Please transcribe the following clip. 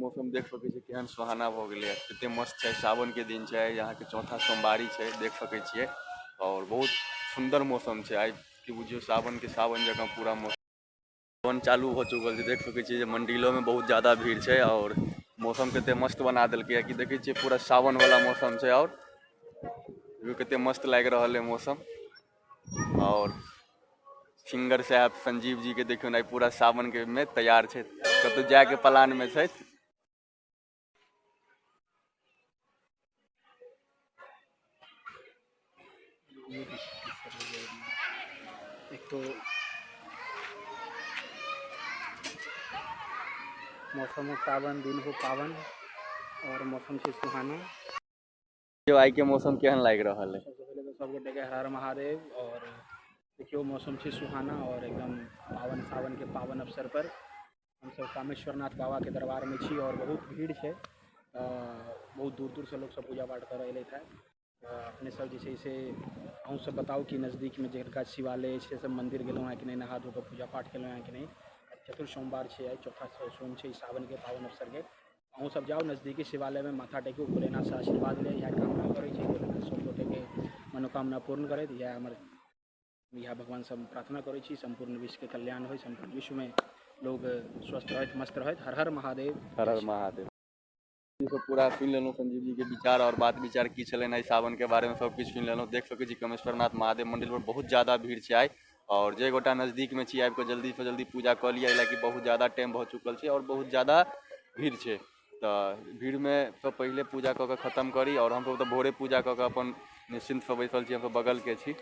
मौसम देख सकै छियै केहन सुहाना भऽ गेलै। कते मस्त छै, सावन के दिन छै, यहाँ के चौथा सोमवारी छै, देख सकै छियै। और बहुत सुंदर मौसम छै आइ, की बुझियौ सावन के सावन जकाँ पूरा मौसम चालू हो चुकल छै। देख सकै छियै जे मंदिलो में बहुत ज्यादा भीड़ छै और मौसम कते मस्त बना देलकै कि देखै छियै पूरा सावन वाला मौसम छै। और कते मस्त लागि रहल है मौसम। और सिंगर साहब संजीव जी के देखियौ ने पूरा सावन के में तैयार छै, कतौ जाय के प्लान में छै। एक तो मौसम हो सावन, दिन हो पावन और मौसम छै सुहाना। आइ के मौसम केहन लागि रहल है? सबसे पहले तो सब गोटे के हर हर महादेव। और देखियो मौसम छै सुहाना और एकदम पावन सावन के पावन अवसर पर हम सब कामेश्वरनाथ बाबा के दरबार में छी और बहुत भीड़ छै। बहुत दूर दूर से लोग सब पूजा पाठ करऽ एलथि है। अपने सब जे छै से अहूँ सब बताउ कि नजदीक में जिनका शिवालय छै सब मंदिर गेलहुँ हैं कि नहीं, नहा धो कऽ पूजा पाठ केलहुँ हैं कि नहीं। चतुर्थ सोमवार छै, आइ चौथा सोम छै सावन के पावन अवसर के। अहूँ सब जाउ नजदीकी शिवालय में माथा टेकू, भोलेनाथ से आशीर्वाद ले, इएह कामना करै छी। भोलेनाथ सब गोटे के मनोकामना पूर्ण करैत इएह हमर इएह भगवान से प्रार्थना करै छी। सम्पूर्ण विश्व के कल्याण होइ, सम्पूर्ण विश्व में लोग स्वस्थ रहथि, मस्त रहथि। हर हर महादेव। हर हर महादेव। सब पूरा सुनि लेलहुँ संजीव जी के विचार और बात विचार की छलनि एहि सावन के बारे में, सब किछु सुनि लेलहुँ। देख सकै छी कामेश्वरनाथ महादेव मंदिर पर बहुत ज्यादा भीड़ छै आइ। और जे गोटा नजदीक में छी आबि कऽ जल्दी से जल्दी पूजा कऽ लिअ, एहि लए कि बहुत ज्यादा टाइम भऽ चुकल छै और बहुत ज्यादा भीड़ छै। तऽ भीड़ में सब पहिले पूजा कऽ कऽ खत्म करी। और हमसब तऽ भोरे पूजा कऽ कऽ अपन निश्चिन्तसँ बैसल छी, हमसब बगलके छी।